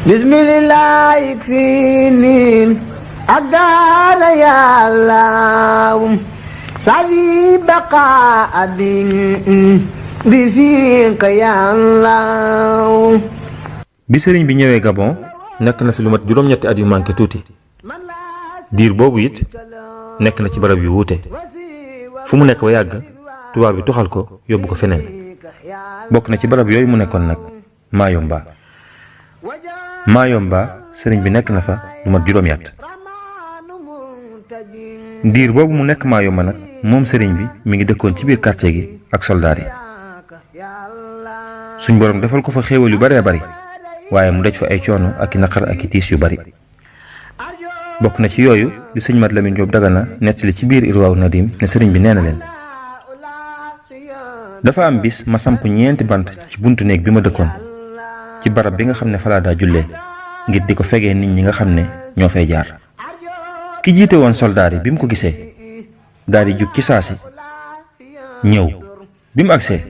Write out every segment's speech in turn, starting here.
bismillah ikfini adana ya Allah sabi baqa abin bi fiqa ya Allah. bi sëriñ bi ñëwee Gabon nekk na fi lu mat juróom-ñetti at yu manqué tuuti diir boobu it nekk na ci barab yu wuute fu mu nekk ba yàgg tubaab bi tuxal ko yóbbu ko feneen bokk na ci barab yooyu mu nekkoon nag Mayomba sëriñ bi nekk na fa lu mat juróomi at diir boobu mu nekk Mayomba nag moom sëriñ bi mi ngi dëkkoon ci biir quartier gi ak soldaar yi suñ borom defal ko fa xéewal yu baree bari waaye mu daj fa ay coono ak i naqar ak i tiis yu bari bokk na ci yooyu di sëñ Mat Lamin Jóob Dagana nettali ci biir Irwaaw Nadim ne sëriñ bi nee na leen dafa am bis ma samp ñeenti bant ci buntu néeg bi ma dëkkoon ci barab bi nga xam ne falaa daa jullee ngir di ko fegee nit ñi nga xam ne ñoo fay jaar ki jiite woon soldaar yi bi mu ko gisee daal di jug ci saasi ñëw bi mu agsee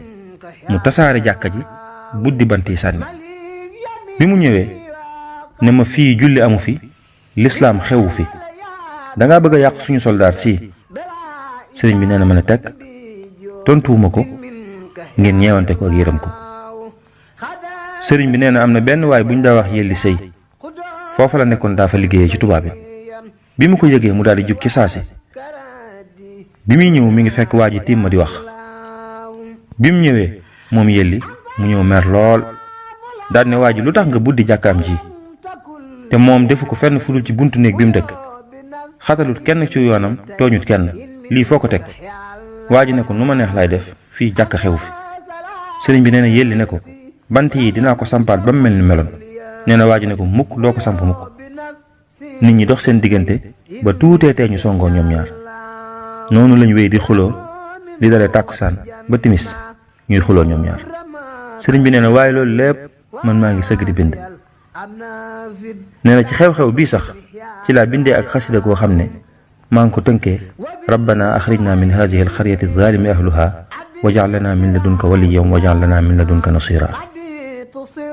mu tasaare jàkka ji buddi bant yi sànni bi mu ñëwee ne ma fii julli amu fi lislaam xewu fi dangaa bëgg a yàq suñu soldaar si sëriñ bi nee na mën a tekk tontuwuma ko ngeen ñeewante ko ak yërëm ko sëriñ bi nee na am na benn waay bu ñu daa wax yelli sëy foofa la nekkoon daa fa liggéeyee ci tubaab bi mu ko yëgee mu daal di jug ci saasi bi muy ñëw mi ngi fekk waa ji tiim ma di wax bi mu ñëwee moom yelli mu ñëw mer lool daal ne waa ji lu tax nga buddi jàkkaam ji te moom defu ko fenn fudul ci buntu néeg bi mu dëkk xatalut kenn ci yoonam tooñut kenn lii foo ko teg waa ji ne ko nu ma neex laay def fii jàkka xew fi sëriñ bi nee na yelli ne ko bant yi dinaa ko sampaat ba mu mel ni meloon nee na waa ji ne ko mukk doo ko samp mukk nit ñi dox seen diggante ba tuutee tee ñu songoo ñoom ñaar noonu lañu wéy di xuloo di dalee tàkkusaan ba timis ñuy xuloo ñoom ñaar sëriñ bi nee na waaye loolu lépp man maa ngi sëgg di bind nee na ci xew-xew bii sax ci laa bindee ak xasida koo xam ne maa ngi ko tënkee rabbana axrijna min hadihi alxaryati zalimi ahluha waj'al lana min ladunka waliyyan waj'al lana min ladunka nasira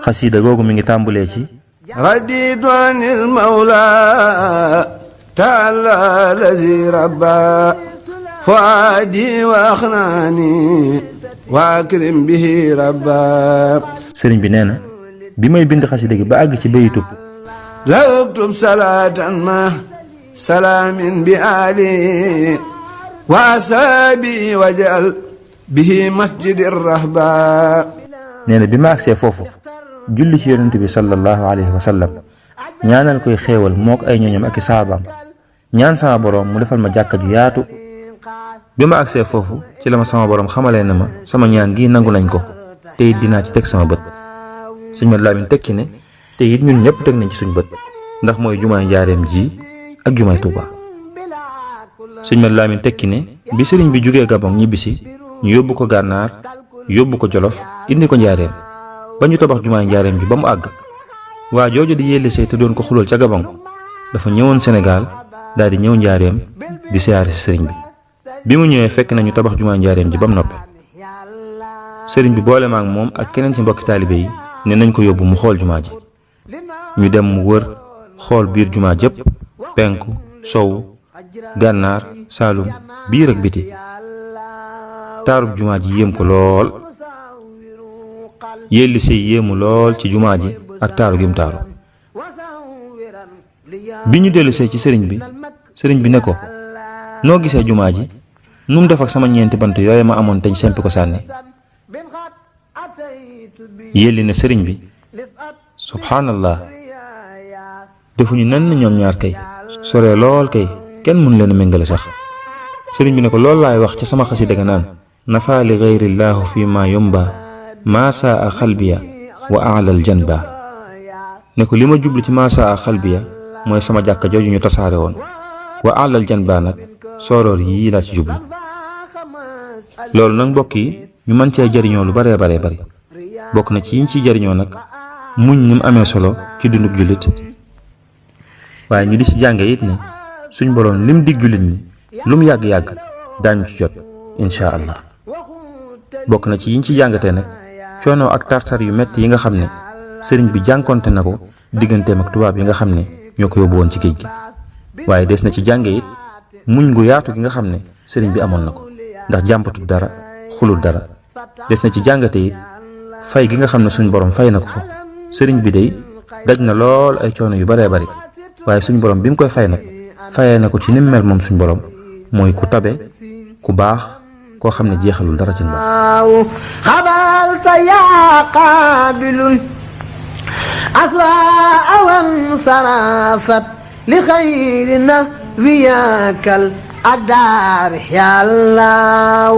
xasida googu mi ngi tàmbulee ci raditu anil mawla ta'ala lazi rabba fuadi wa axnani wa akrim bihi rabba sëriñ bi nee na bi may bind xasida gi ba àgg ci bayitub la uktub salatan ma salaamin bi ali wa ashabi wajal bihi masjidir rahba nee na bi ma agsee foofu julli ci yonent bi sallallahu alayhi wa sallam ñaanal koy xéewal mook ay ñoñam ak i saabaam ñaan sama boroom mu defal ma jàkka ju yaatu bi ma agsee foofu ci la ma sama boroom xamalee na ma sama ñaan gi nangu nañ ko te it dinaa ci teg sama bët sëñ Mat Lamin teg ci ne te it ñun ñëpp teg nañ ci suñ bët ndax mooy jumaay njaareem ji ak jumaay Tuuba sëñ Mat Lamin teg ci ne bi sëriñ bi jógee Gabon ñibbisi ñu yóbbu ko gànnaar yóbbu ko Jolof indi ko njaareem ba ñu tabax jumaay njaareem bi ba mu àgg waa jooju di yelli sey te doon ko xulool ca Gabon dafa ñëwoon Sénégal daal di ñëw njaareem di siyaare si sëriñ bi mu ñëwee fekk nañu tabax jumaay njaareem ji ba mu noppe sëriñ bi boole ma ak moom ak keneen ci mbokki taalibe yi ne nañ ko yóbbu mu xool jumaa ji ñu dem mu wër xool biir jumaa jëpp penku sowu gànnaar saalum biir ak biti taarub jumaa ji yéem ko lool yelli sey yéemu lool ci jumaa ji ak taaru gim taaru bi ñu dellu see ci sëriñ bi ne ko noo gisee jumaa ji nu mu def ak sama ñeenti bant yooye ma amoon teñ sempi ko sànni yelli ne sëriñ bi subhaanallah defuñu nenn ñoom ñaar kay sore lool kay kenn mun leen a méngale sax sëriñ bi ne ko loolu laay wax ca sama xasida ga naan nafa li gayrillaahu fi ma yomba maa saa a xalbiya wa alal janba ne ko li ma jublu ci maa saa a xalbiya mooy sama jàkka jooju ñu tasaare woon wa alal janba nag sooroor yii laa ci jublu loolu nag mbokk yi ñu mën cee jariñoo lu baree baree bari bokk na ci yiñ ciy jariñoo nag muñ ni mu amee solo ci dundub jullit waaye ñu di ci jànge it ne suñ boroom lim dig jullit ñi lu mu yàgg-yàgg daañu ci jot incha allah bokk na ci yiñ ci jàngatee nag coono ak tartar yu metti yi nga xam ne sëriñ bi jànkonte na ko digganteem ak tubaab yi nga xam ne ñoo ko yóbbu woon ci géej gi waaye des na ci jànge it muñ gu yaatu gi nga xam ne sëriñ bi amoon na ko ndax jàmbatut dara xulut dara des na ci jàngate it fay gi nga xam ne suñ borom fay na ko ko sëriñ bi day daj na lool ay coono yu baree bari waaye suñ borom bi mu koy fay nag fayee na ko ci nim mel moom suñ borom mooy ku tabe ku baax koo xam ne jeexalul dara ci mbaax xabal sa yaa qaabilul aswaa wan sarafat li xayri nafiyakal adaar yàllaaw